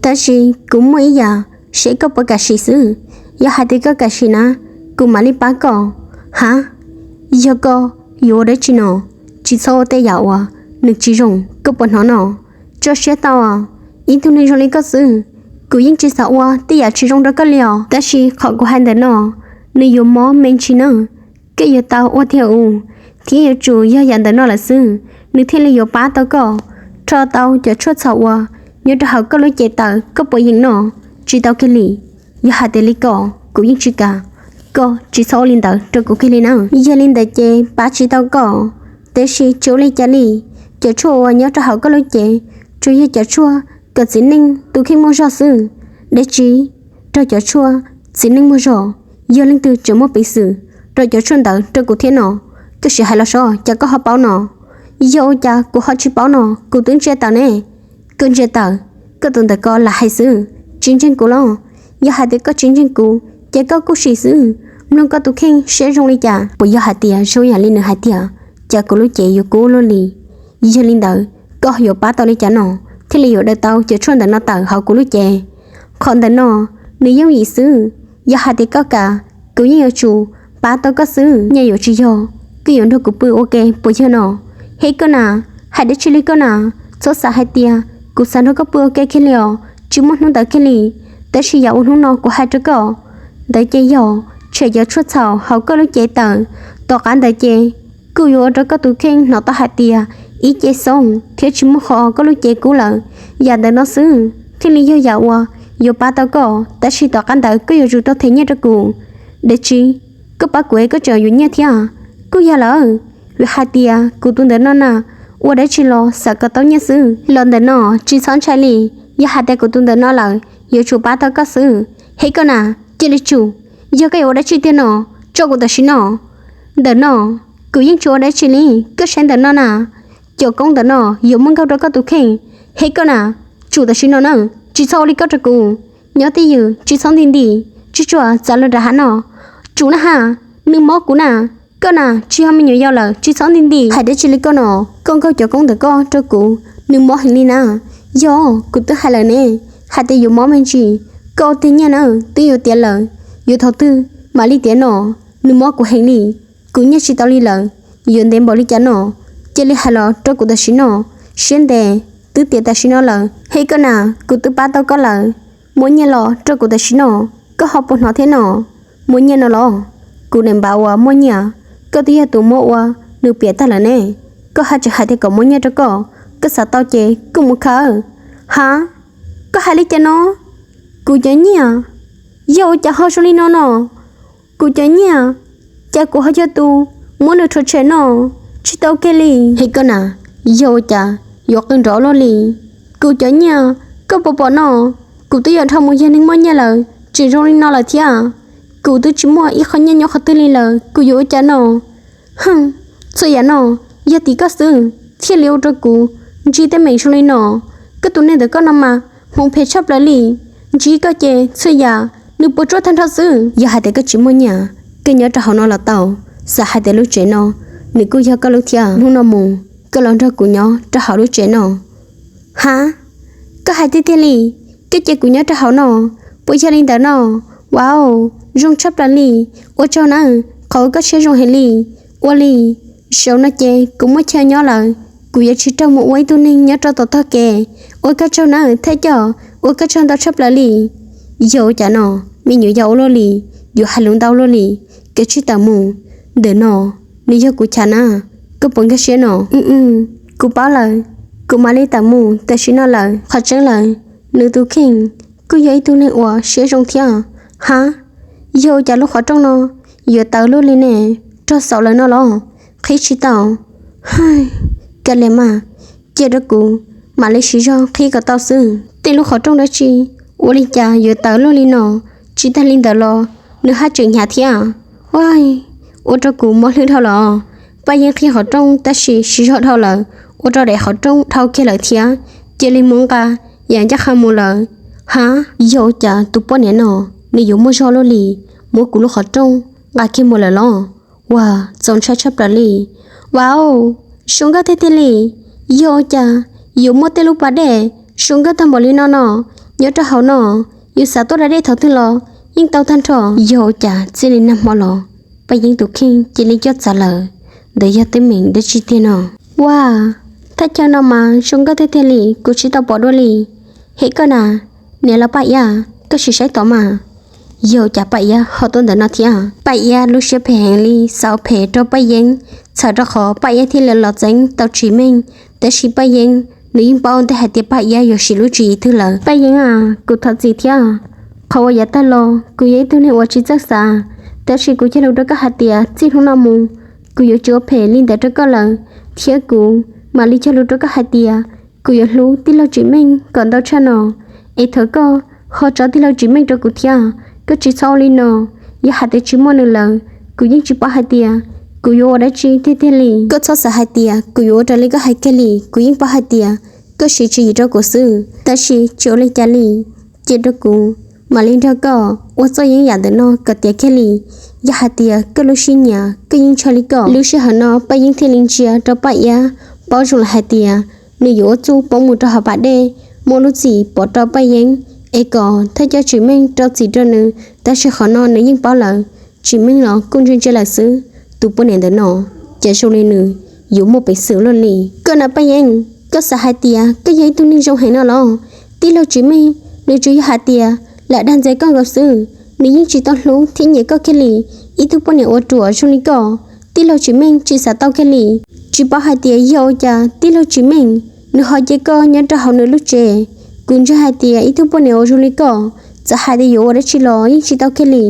Tab sis kuv muaj ib yam, seb koj puas kam sim xwb. Yog hais tias koj kam sim na, kuv mam li pab koj. Hav, yog koj yuav ua dab tsi no? Tsis txhob ua tej yam uas nws tsis zoo, koj puas hnov no? Tso siab tau, ib tug neeg zoo li koj xwb, kuv yeej tsis xav ua tej yam tsis zoo rau koj li os. Tab sis qhov kuv hais ntawm no, nws yuav mob me ntsis na. Koj yuav tau ua tiag u, thiab yuav tsum yog yam ntawm no lawm xwb, nws thiaj li yuav pab tau koj rho tau cov tshuaj txhaum uas nyob rau hauv koj lub cev tawm, koj puas yeem no? Tsis tau kiag li. Yog hais tias li ko, kuv yeej tsis kam. Koj tsis txhob ua li ntawd rau kuv kiag li na. Yog li ntawd ces pab tsis tau koj. Tiam sis tsis ua li cas li, cov tshuaj uas nyob rau hauv koj lub cev tsuas yog cov tshuaj kom txiv neej tus kheej muaj zog xwb. Dab tsi rau cov tshuaj txiv neej muaj zog, yog leej twg tseem muaj peev xwm rau cov tshuaj ntawd rau kuv thiab no? Koj sim hais los seb, cas koj ho paub no? Yog ua cas kuv ho tsis paub no? Kuv twb ntsia tawm ne. Koj ntsia tawm, koj tus ntawm ko lam hais xwb, tsis ntseeg kuv los? Yog hais tias koj tsis ntseeg kuv, ces koj kuj sim xwb, mloog koj tus kheej seb zoo li cas. Puas yog hais tias zoo yam li nws hais tiag, cas kuv lub cev yuav kub luaj li? Yog li ntawd, koj yuav pab tau li cas no thiaj li yuav daws tau cov tshuaj ntawm no tawm hauv kuv lub cev? Qhov ntawm no, nws yooj yim xwb. Yog hais tias koj kam, kuv yeej yuav tsum pab tau koj xwb. Nyaj yuav tsis yog, koj yuav nrog kuv pw ua ke puas yog no? Hej koj na, hais dab tsi li koj na? Txhob xav hais tias kuv xav nrog koj pw ua ke kiag li os, tsis muaj hnub ntawd kiag li. Tab sis yam uas hnub no kuv hais rau koj, ntawd ces yog tshem cov tshuaj txhaum hauv koj lub cev tawm. Tom qab ntawd ces kuj yuav ua rau koj tus kheej hnov tau hais tias ib ce xoo thiab tsis muaj qhov koj lub cev kub lawm. Yam ntawm no xwb thiaj li yog yam uas yuav pab tau koj, tab sis tom qab ntawd koj yuav tsum tau them nyiaj rau kuv. Dab tsi? Koj pab kuv es koj tseem yuav nyiaj thiab? Kuj yog lawm, vim hais tias kuv tus ntawm no na, ua dab tsi los xav kom tau nyiaj xwb. Los ntawm no tsis txhob ntshai li, yog hais tias kuv tus ntawm no lawm yuav tsum pab tau koj xwb. Hej koj na, cia li tsum! Yog koj yuav ua dab tsi tiag no, tso kuv tam sim no. Ntawm no, kuv yeej tsis ua dab tsi li, koj saib ntawm no na, cov koob ntawm no yuav muaj nkaug rau koj tus kheej. Hej koj na, tsum tam sim no na, tsis txhob ua li koj rau kuv. Nyob twj ywm, tsis txhob nti nti, tsis tshua txav los nram hav no. Tsum na ha, nws mob kuv na. Koj na tsis yog me nyuam yaus lawm, tsis txhob nti nti. Hais dab tsi li koj no, koj nkaug cov koob ntawm koj rau kuv, nws mob heev li na. Yog, kuv twb hais lawm ne, hais tias yuav mob me ntsis, koj ua tiag nyiaj na, twb yuav tiav lawm, yuav thaum twg mam li tiav no, nws mob kuv heev li, kuv nyiaj tsis tau li lawm, yuav ntev npaum li cas no, cia li hais los rau kuv tam sim no, siab ntev, twb tiav tam sim no lawm. Hej koj na, kuv twb pab tau koj lawm, muab nyiaj los rau kuv tam sim no, koj ho puas hnov thiab no? Muab nyiaj no los? Kuv niam npav uas muaj nyiaj, koj twb yog tus muab ua nws piam tag lawm ne, koj haj tseem hais tias kom muab nyiaj rau koj, koj xav tau ces koj mus khawb. Ha, koj hais li cas no? Kuv cov nyiaj? Yog ua cas ho zoo li no no? Kuv cov nyiaj, cas kuv ho yog tus muab nws rhuav tshem no? Tsis tau kiag li. Hej koj na, yog ua cas yuav qw nrov luaj li? Kuv cov nyiaj, koj puas pom no? Kuv twb yuav dhau mus yog neeg muaj nyiaj lawm, tseem zoo li no lawm thiab. Kuv twb tsis muaj ib qho nyiaj nyob qhov twg li lawm, kuv yuav ua cas no? Hm, txhua yam no yog tim koj xwb thiaj li ua rau kuv ntsib teeb meem zoo li no. Koj tus neeg ntawm koj no mas hmoov phem tshaj plaws li. Ntsib koj ces txhua yam nws puas tsuaj tag nrho xwb. Yog hais tias koj tsis muaj nyiaj, koj nyob rau hauv no los tau. Xav hais tias lub tsev no nws kuj yog koj lub thiab. Hnub no mus, koj los nrog kuv nyob rau hauv lub tsev no. Ha, koj hais tiag tiag li? Koj cia kuv nyob rau hauv no? Puas yog li ntawd no? Wow, zoo tshaj plaws li. Ua tsaug nawb, qhov uas koj siab zoo heev li. Ua li, zaum no ces kuv muaj chaw nyob lawm, kuv yuav tsis raug mus ua ib tug neeg nyob rau tom tog kev. Ua koj tsaug nawb thawj coj, ua koj tsaug ntau tshaj plaws li. Yog ua cas no, me nyuam yaus ua luaj li, yuav hais lus ntau luaj li. Kav tsij tawm mus, ntawm no nws yog kuv chav na, koj puas nkag siab no? Kuv paub lawm, kuv mam li tawm mus tam sim no lawm. Qhov tseeb lawm, nws tus kheej kuj yog ib tug neeg uas siab zoo thiab. Ha, yog ua cas lub qhov rooj no yuav tawv luaj li ne? Rog xaum lawm no los? Qhib tsis tau. Kav liam mas, cia rau kuv mam li siv zog qhib kom tau xwb. Tej lub qhov rooj dab tsi, ua li cas yuav tawv luaj li no? Tsis tag li ntawd los nws haj tseem hnyav thiab. Ua rau kuv mob hlwb dhau los. Paj yeej qhib qhov rooj tab sis siv zog dhau lawm, ua rau daim qhov rooj dhau kiag lawm thiab. Cia li mus nqa yam ncaj qha mus lawm. Ha, yog ua cas tus poj niam no nws yuav muaj zog luaj li, muab kuv lub qhov rooj nqa kiag mus lawm los? Ua, txaus ntshai tshaj plaws li. Wow, zoo nkauj tiag tiag li. Yog ua cas yuav muaj tej lub pas dej zoo nkauj tag npaum li no no? nyob rau hauv no, yus xav tuaj da dej thaum twg los yeej tau tag nrho. Yog ua cas txij li nag hmo los Paj Yeeb tus kheej cia li coj txav lawm, ntawd yog teeb meem dab tsi tiag no? Ua, thaj chaw no mas zoo nkauj tiag tiag li, kuv tsis tau pom dua li. Hem koj na, niam laus Paj Iab, koj sim saib tod mas. Yog ua cas Paj Iab ho tuaj ntawm no thiab? Paj Iab lub siab phem heev li, xav ua phem rau Paj Yeeb, txhawm rau qhov Paj Iab thiaj li los txeeb tau Tsim Meej. Tab sis Paj Yeeb nws yeej paub ntej hais tias Paj Iab yuav siv lub tswv yim twg lawm. Paj Yeeb a, kuv thov txim thiab. Qhov uas yav tag los kuv yog ib tug neeg uas tsis txawj xav, tab sis kuv cog lus rau koj hais tias txij hnub no mus, kuv yuav tsis ua phem li ntawd rau koj lawm, thiab kuv mam li cog lus rau koj hais tias kuv yuav hlub tij laug Tsim Meej kom ntau tshaj no. Es thov koj ho tso tij laug Tsim Meej rau kuv thiab, koj tsis txhob ua li no. Yog hais tias tsis muaj nws lawm, kuv yeej tsis paub hais tias kuv yuav ua dab tsi tiag tiag li. Koj txhob xav hais tias kuv yuav ua raws li koj hais kiag li, kuv yeej paub hais tias koj siv tswv yim rau kuv xwb, tab sis tsis ua li cas li. Cia rau kuv mam li nrog koj ua txoj yeeb yam ntawm no kom tiav kiag li. Yog hais tias koj lub siab nyiam, koj yeej ntshaw li koj. Lub sij hawm no Paj Yeeb thiaj li ntsia rau Paj Iab, paub zoo lawm hais tias nws yuav ua txuj poob mus rau hauv pas dej, muab lub txim pov rau Paj Yeeb, es kom thawj coj Tsim Meej rau txim rau nws. Tab sis qhov no nws yeej paub lawm, Tsim Meej los kuj ntse ntse lawm xwb. Tus poj niam ntawm no, cas zoo li nws yuav muaj peev xwm luaj li. Koj na Paj Yeeb, koj xav hais tias koj yog ib tug neeg zoo heev no los? Tij laug Tsim Meej nws tsuas yog hais tias lam dag ntxias koj nkaus xwb, nws yeej tsis tau hlub thiab nyiam koj kiag li. Ib tug poj niam ua ruam zoo li koj, tij laug Tsim Meej tsis xav tau kiag li. Tsis paub hais tias yog ua cas tij laug Tsim Meej nws ho cia koj nyob rau hauv nws lub tsev. Kuv ntseeg hais tias ib tug poj niam uas zoo li koj, txawm hais tias yuav ua dab tsi los yeej tsis tau kiag li.